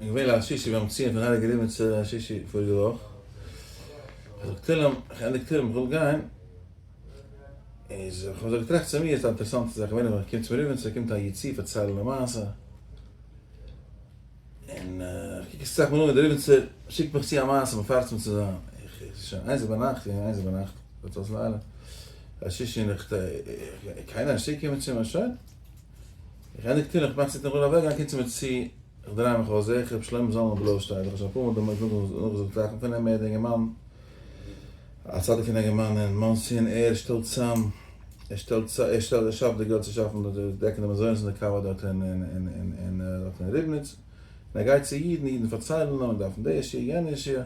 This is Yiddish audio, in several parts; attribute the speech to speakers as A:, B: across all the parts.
A: איך געווען ליל שישי ביים ציון פון הייליגע ריבניצער ליל שישי פאריגע וואך, איך זאג תהלים, איך ענדיג תהלים איך וויל גיין, איז איך האב זיך געטראכט צו מיר, ס'איז א אינטערעסאנטע זאך, ווען איך קום צום ריבניצער קומט א איד צו פארציילן א מעשה, און איך קוק עס אסאך מאל אן ווען דער ריבניצער שיקט מיך צו א מעשה מפרסם צו זיין, איך עס איז שוין איינס ביינאכט, געווען איינס ביינאכט, חצות לילה, ליל שישי און איך קיינער נישט צוגעקומען צו מיר, שוין. איך ענדיג תהלים, איך מאך צו איך וויל אוועק גיין, קומט צו מיר צו, איך דריי מיך אויס, זעה איך ר' שלמה זלמן בלוישטיין, איך האב שוין אפאר מאל דערמאנט נאכגעזאגט זאכן פון אים, ער איז א אינגערמאן, א צדיק פון אינגערמאן אין מאנסי און ער שטעלט צאם, ער שטעלט צא, ער שטעלט, ער שאפט די געלט צו שאפן די, דעקן די מזונות און די קאווע דארט אין אין אין אין דארט אין ריבניץ, און ער גייט צו אידן, אידן פארציילן אים, מיר דארפן די ישועה, יענע ישועה,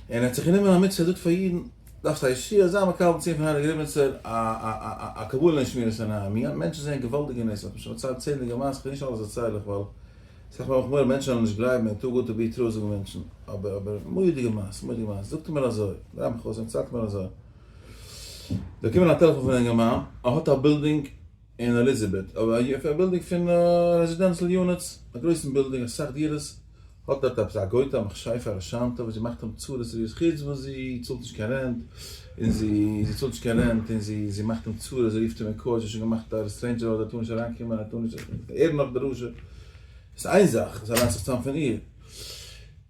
A: און ער האט זיך גענומען א מצוה, ער זאגט פאר אידן, דארפסט א ישועה, זיי מקבל ציון פון הייליגע ריבניצער, א א א א קבלה אין שמירת עיניים, מענטשן זעען געוואלדיגע ניסים, האט מיר שוין פארציילט צענדליגע מעשות, כ'וויל נישט אלעס דערצייל איך ווייל אסאך מאל האב איך מורא מענטשן וועלן נישט גלייבן און too good to be true זאגן מענטשן, אבער אבער מורא'דיגע מעשה, מורא'דיגע מעשה, זאגט ער מיר אזוי, דריי מיך אויס און ציילט מיר אזוי, באקומען א טעלעפאן פון א אינגערמאן, ער האט א בילדינג אין עליזאבעט, א בילדינג פון residential units, א גרויסן בילדינג, אסאך דירות, האט דארט עפעס א גויטע א מכשפה א רשענטע וואס זי מאכט אים צרות זי איז חוץ וואס זי צאלט נישט קיין רענט און זי זי צאלט נישט קיין רענט און זי זי מאכט אים צרות זי רופט אים אין court זי האט שוין געמאכט א restraining order ער טאר נישט אריינקומען ער טאר נישט הערן נאך די רשע איז איין זאך זי אליינס זיך צאם פון איר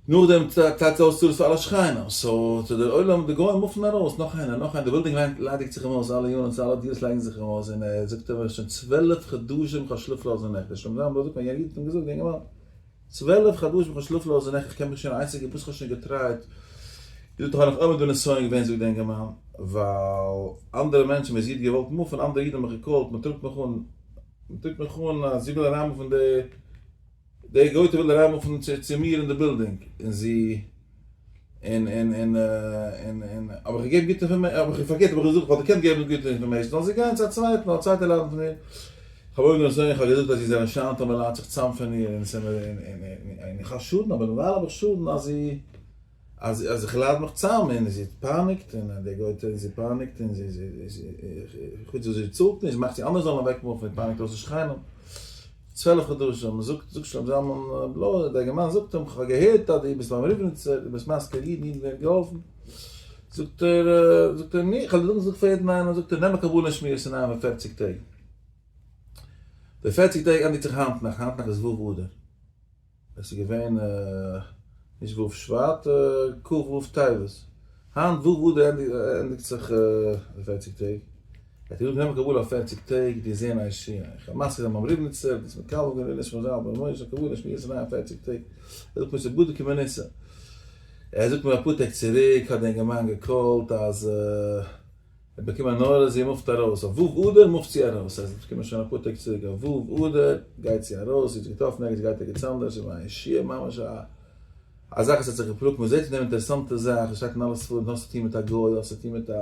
A: נאכדעם טיילט זי אויס צרות פאר אלע שכנים so דער עולם די גוים מופן ארויס נאך איינער נאך איינער די בילדינג ליידיגט זיך אים אויס אלע units אלע דירות ליידיגן זיך אים אויס און ער זאגט אים שוין 12 חדשים איך האב שלאפלאזע נעכט דער שלמה זלמן זאגט מיר יענער איד האט אים געזאגט די אינגערמאן 12 חדשים כ'האב שלאפלאזע נעכט איך קען מיך שוין איינציגע וואס כ'האב שוין געטרייט געזאגט איך האב נאך עומד בנסיון געווען זאגט די אינגערמאן ווייל אנדערע מענטשן ווען זי האט געוואלט מופן אנדערע אידן האבן מיך געקאלט מען טראגט מיך אן מען טראגט מיך אן אז זי וויל אריינמופן די די גויטע וויל אריינמופן צו מיר אין די בילדינג און זי און און און און און האב איך געגעבן גוטע information האב איך פארקערט האב איך געזאגט כ'וואלט געקענט געבן גוטע information זאל זי גיין צו א צווייטן א צווייטער ליידן פון איר כ'האב אויך געזאגט איך האב געזאגט אז זי איז א רשענטע און מ'ליידט זיך צאם פון איר און ס'איז מיר און און און איך האב שאדן אבער דערווייל האב איך שאדן אז זי אז אז איך לייד מיך צאם און זי פייניגט און די גויטע און זי פייניגט און זי זי זי חוץ וואס זי צאלט נישט מאכט זי אנדערע זאלן אוועקמופן און פייניגט אויס די שכנים. 12 חדשים, זאגט זאגט שלמה זלמן בלוי, דער אינגערמאן זאגט אים, כ'האב געהערט אז דו ביסט ביים ריבניצער, דו ביסט מזכיר אידן, אידן ווערן געהאלפן. זאגט ער, זאגט ער, ני, כ'האב געזאגט פאר יעדן איינעם, זאגט ער, נעם א קבלה און שמיר עס אין איין פאר פערציג טעג. די פערציג טעג ענדיגט זיך היינט נאכט, היינט נאכט איז ו' אדר. עס איז געווען נישט ו' שבט, כ ו טבת. היינט ו' אדר ענדיגט זיך די פערציג טעג. ער האט געזאגט נעם א קבלה אויף פערציג טעג, דו זען א ישועה. איך האב מזכיר זיין ביים ריבניצער, דאס מקבל געווען ר' שלמה זלמן בן משה, קבלה שמירת עיניים פערציג טעג. ער זאגט מיר ס'איז בדוק ומנוסה. ער זאגט מיר אפאר טעג צוריק האט די אינגערמאן געקאלט אז. ער באקומען נאר אז זי מופט ארויס אויף ו' אדר מופט זי ארויס ס'הייסט זי באקומען שוין אפאר טעג צוריק אויף ו' אדר גייט זי ארויס זי האט זיך געטראפן ערגעץ גייט ערגעץ אנדערש איז מיין שיעור ממש א א זאך וואס האט זיך געפלאגט מען זעט אין דעם אינטערעסאנטע זאך עס שטייט אין אלע ספרים האסט צו טון מיט א גוי האסט צו טון מיט א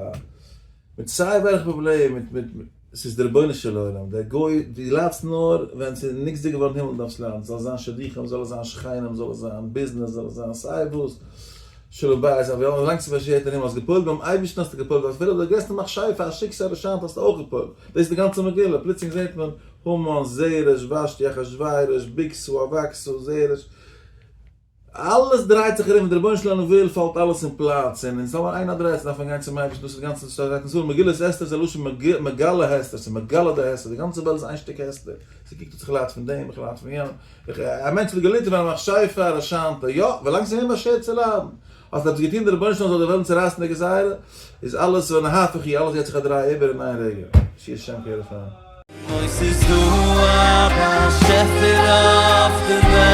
A: מיט סיי וועלכע פראבלעם מיט מיט ס'איז די רבונו של עולם דער גוי דו ליידסט נאר ווען ס'איז נגזר געווארן הימל דארפסט ליידן זאל עס זיין שידוכים זאל עס זיין שכנים זאל עס זיין ביזנעס זאל עס זיין סיי וואס שלום בית, אבער ווי לאנג ס'איז באשערט אין הימל האסט געפועלט ביים אייבערשטן האסטו געפועלט אפילו די גרעסטע מכשפה א שיקסע א רשענטע האסטו אויך געפועלט, דאס איז די גאנצע מגילה, פלוצלינג זעט מען המן, זרש, ושתי, אחשורוש, בגתא, אבגתא, זרש, אלעס דרייט זיך ארום ווען דער רבונו של עולם וויל פאלט אלעס אין פלאץ, און אונז האבן איין אדרעס דארף מען גיין צום אייבערשטן, דאס איז די גאנצע שטייט אין ספרים, מגילת אסתר איז א לשון מגלה הסתר, ס'איז מגלה די הסתר, די גאנצע וועלט איז איין שטיק הסתר, ס'קוקט אויס איך לייד פון דעם, איך לייד פון יענעם. א מענטש האט געליטן פון א מכשפה א רשענטע, יא, ווילאנג ס'איז אים באשערט צו ליידן, האסט עפעס געטון די רבונו של עולם זאל דיר וועלן צורייסן די גזירה, איז אלעס ונהפוך הוא, אלעס געט זיך א דריי איבער אין איין רגע, שיהיה שם כהרף עין.
B: אוי ס'איז דא א באשעפער אויף די וועלט.